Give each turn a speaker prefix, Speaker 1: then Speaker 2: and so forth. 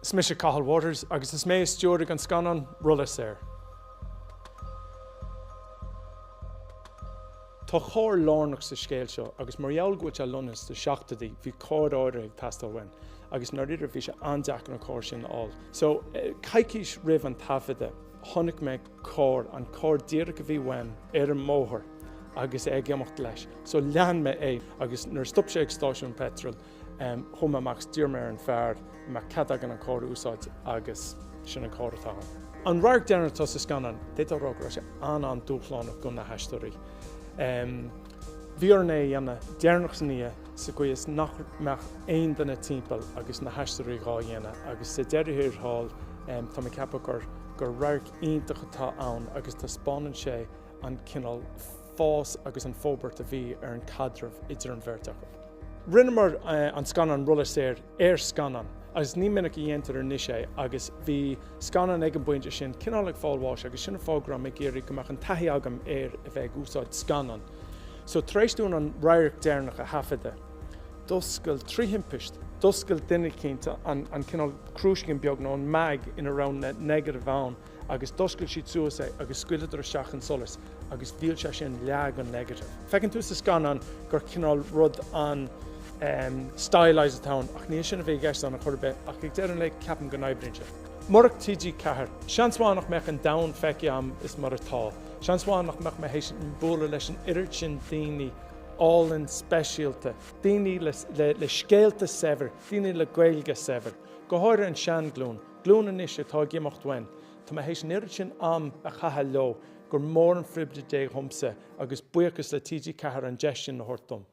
Speaker 1: Is mise Cathal Watters agus is mé a stiúraigh an scannán Rolla Saor. Tá carr lárnach sa scéal seo agus mar gheall go bhfuil sé lonnaithe sna seachtóidí bhí carr áirithe ag teastáil uainn agus i ndáiríre bhí sé an-deacair an carr sin a fháil. So, coicís roimh an taifeadadh chonaic mé carr, an carr díreach a bhí uaim ar an mbóthar agus é ag imeacht leis. So lean mé é agus nuair a stop sé ag stáisiún peitril, Chuaigh mé amach is d'iarr mé ar an fear an mbeadh cead againn an carr a úsáid agus sin an carr atá ann. An radharc deireanach atá sa scannán, d'fhéadfá a rá go raibh sé an-an-dúshlánach do na haisteoirí. Bhí orainn é a dhéanamh deireanach san oíche sa gcaoi is nach mbeadh aon duine timpeall agus na haisteoirí dhá dhéanamh agus sa deireadh thiar thall tá mé ag ceapadh gur gur radharc iontach atá ann agus taispeánann sé an cineál fás agus an forbairt a bhí ar an caidreamh idir an bheirt acu. Rinneamar an scannán Rolla Saor ar scannán agus ní minic a dhéantar anois é agus bhí scannán ag an bpointe sin cineál ag fáil bháis agus sin an fáth go raibh mé ag iarraidh go mbeadh an taithí agam ar a bheith ag úsáid scannán. So tar éis dúinn an radharc deireanach a thaifeadadh, d'oscail, trí thimpist, d'oscail duine eicínt an cineál crúiscín beag nó an mag ina raibh na negative ann agus d'oscail siad suas é agus scaoileadar isteach an solas agus mhill sé sin leag an negative. Feiceann tú sa scannán gur cineál rud an-stylized atá ann ach ní hé sin a bhí i gceist ann ar chor ar bith ach ag deireadh an lae ceapaim go n-oibríonn sé. Murach TG4, seans mhaith nach mbeadh an domhan feicthe agam is mar atá. Seans mhaith nach mbeadh mé théis bualadh leis an oiread sin daoine álainn speisialta, daoine le scéalta saibhir, daoine le Gaeilge saibhir. Go háirithe an seanghlúin. Glúin anois atá ag imeacht uainn. Tá mé théis an oiread sin am a chaitheamh leo gur mór an phribhléid é dhomsa agus buíochas le TG4 an deis sin a thabhairt dom.